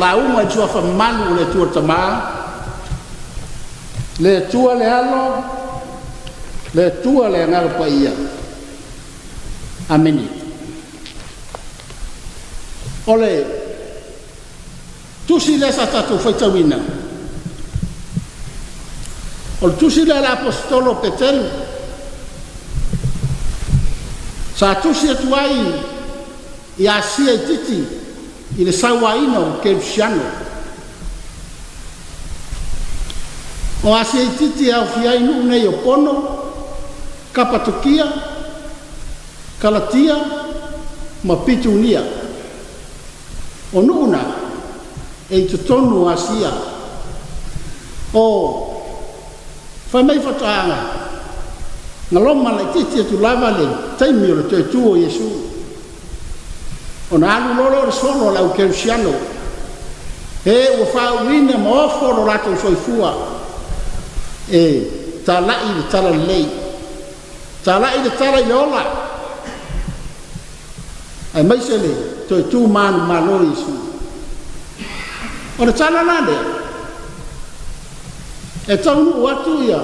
lauga i le Suafa mamalu o le Atua le Tama, le Atua le Alo, le Atua le Agaga Paia. Amene. O le tusi lea sa tatou faitauina, o le tusi lea a le Aposetolo o Peteru, sa tusi atu ai i Asia Itiiti i le sauaina o Kerisiano. O Asia Itiiti e aofia ai nuu nei o Pono, Kapatokia, Kalatia ma Pitunia. O nuu na e i totonu o Asia. O fai mai faatoaga na loma laitiiti atu lava le taimi o le toe tu o Iesu, ona alu loa lea o le solo a le au kerisiano, e ua faauuina ma ofo lo latou soifua e talai le talalelei, talai le tala i le ola, aemaise le toe tu manumalo o Iesu. O le tala la lea, e taunuu atu ia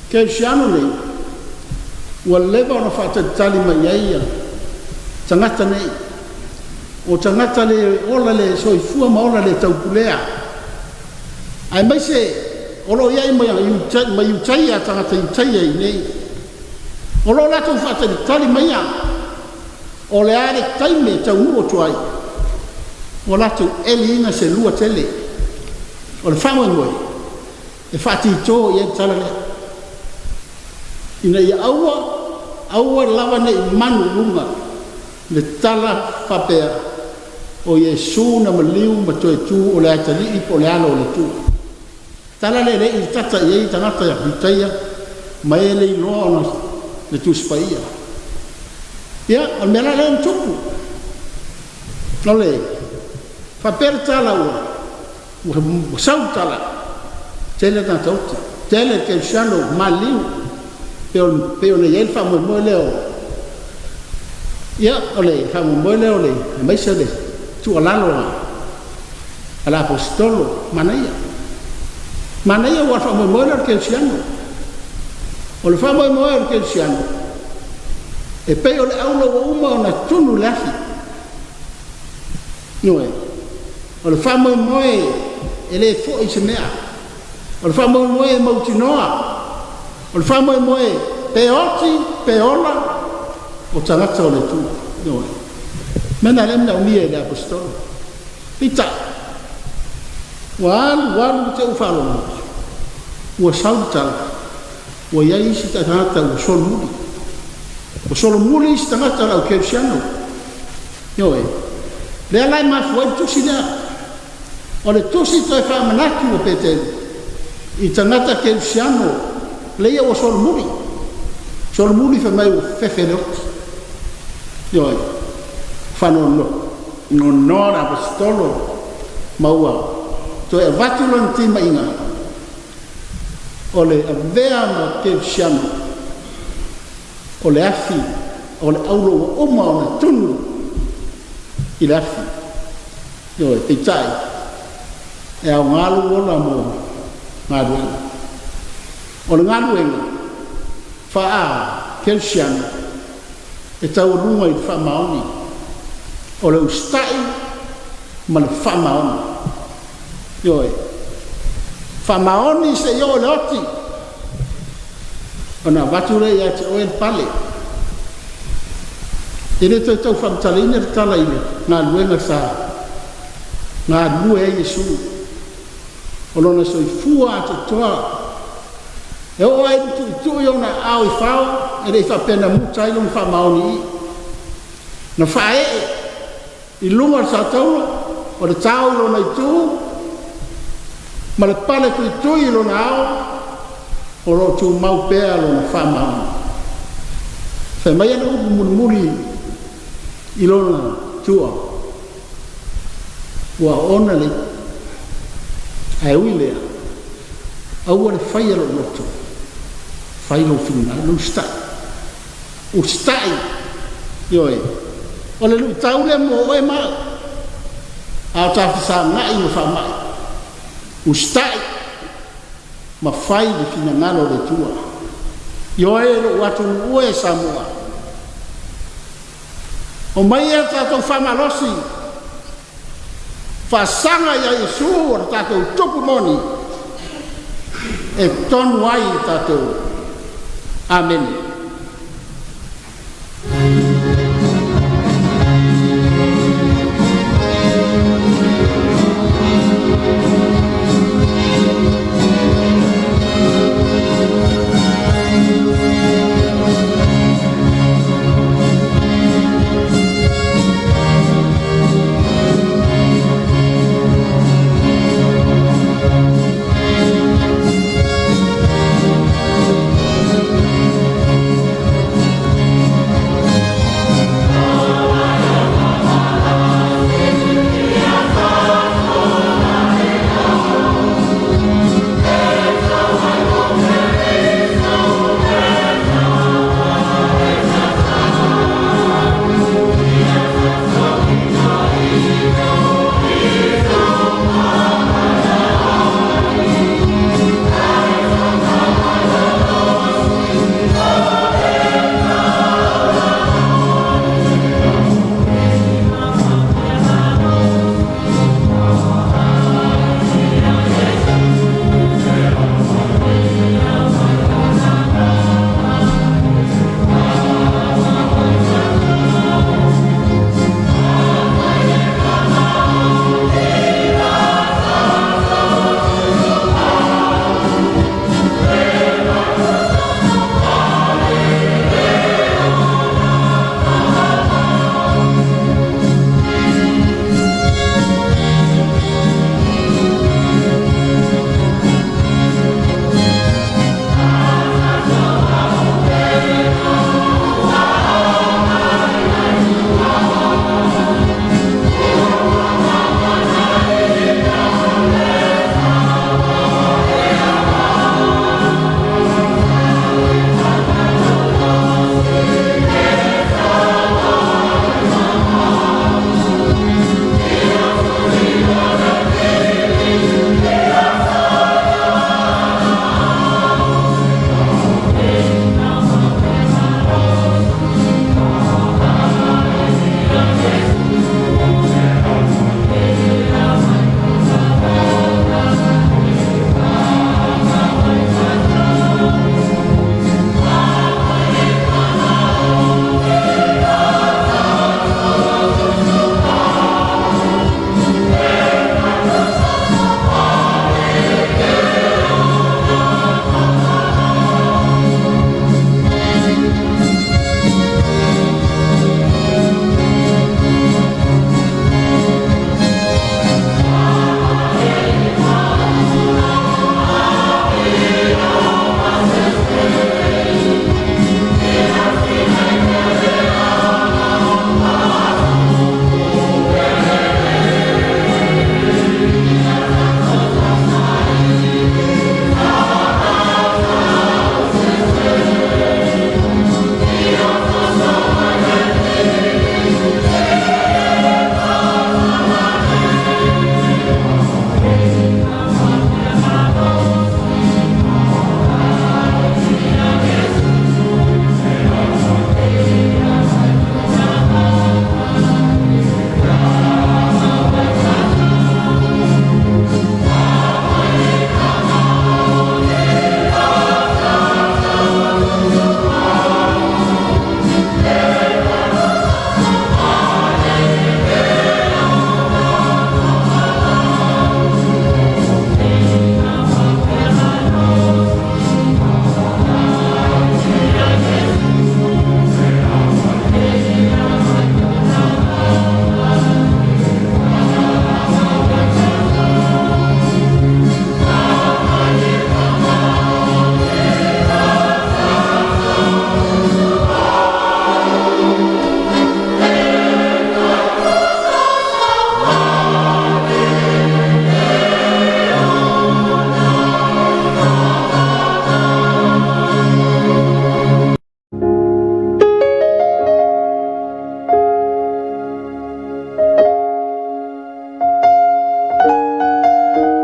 kerisiano nei, ua leva ona faatalitali mai ai ia tagata nei, o tagata le ola le soifua ma ola le taupulea, aemaise o lo o i ai ma Iutaia, tagata Iutaia i inei, o lo o latou faatalitali maia o le a le taimi e taunuu atu ai, ua latou eliina se lua tele. O le faamoemoe e faatito i ai le tala lea, ina ia aua aua lava ne i manu i luga le tala faapea o Iesu na maliu ma toe tu o le atalii po o le alo o le Atua. Tala lea e le i tata i ai tagata Iutaia ma e le iloa ona le Tusi Paia. Ia, o le mea la lea na tupu, o le faapea le tala ua sau le tala, tele tagata oti, tele le kerisiano maliliu, pei ona i ai le faamoemoe lea o ia o le faamoemoe lea o le aemaise le tuualalo a le Aposetolo. Manaia, manaia aua o le faamoemoe lea o le kerisiano. O le faamoemoe o le kerisiano, e pei o le auro ua uma ona tunu i le afi. Ioe, o le faamoemoe e le foi se mea. O le faamoemoe e mautinoa. O le faamoemoe pe oti pe ola o tagata o le Atua. Ioe. Mea na lea e manaomia e le Aposetolo. Peitai, ua alu alu te i ua faalogo ua sau le tala ua i ai isi tagata ua solomuli. Ua solomuli isi tagata o le au kerisiano. Ioe. Lea la e mafua ai le tusi lea. O le tusi toe faamanatu a Peteru i tagata kerisiano leia ua solomuli. Solomuli fai mai ua fefe le oti. Ioe. Faanoanoa le Aposetolo ma ua toe avatu lona timaiga o le avea ma kerisiano o le afi o le auro ua uma ona tunu i le afi. Ioe, peitai e aoga lou ola mo galuega. O le galuega faa-kerisiano e taualuga i le faamaoni, o le usitai ma le faamaoni. Ioe, faamaoni seia oo i le oti, ona avatu lea ia te oe le pale. E le toe tau faamatalaina le tala i le galuega sa galulue ai Iesu, o lona soifua atoatoa e oo lava ina tuitui ona aao i fao e le i faapea na muta ai lona faamaoni i i. Na faaee i luga o le satauro, o le tao i lona itu ma le pale tuitui i lona ao, o lo o tumau pea lona faamaoni. Fai mai ana upu mulimuli i lona tua, ua oona le i'a, ae ui lea, aua le faia lou loto, fai lou finagalo, usitai. Usitai, ioe, o le luitau lea mo oe ma au. A o ta fesagai ma faamai, usitai ma fai le finagalo o le Atua. Ioe lou atunuu e Samoa, omaia tatou faamalosi, faasaga ia Iesu o le tatou Tupu moni e tonu ai tatou. Amene.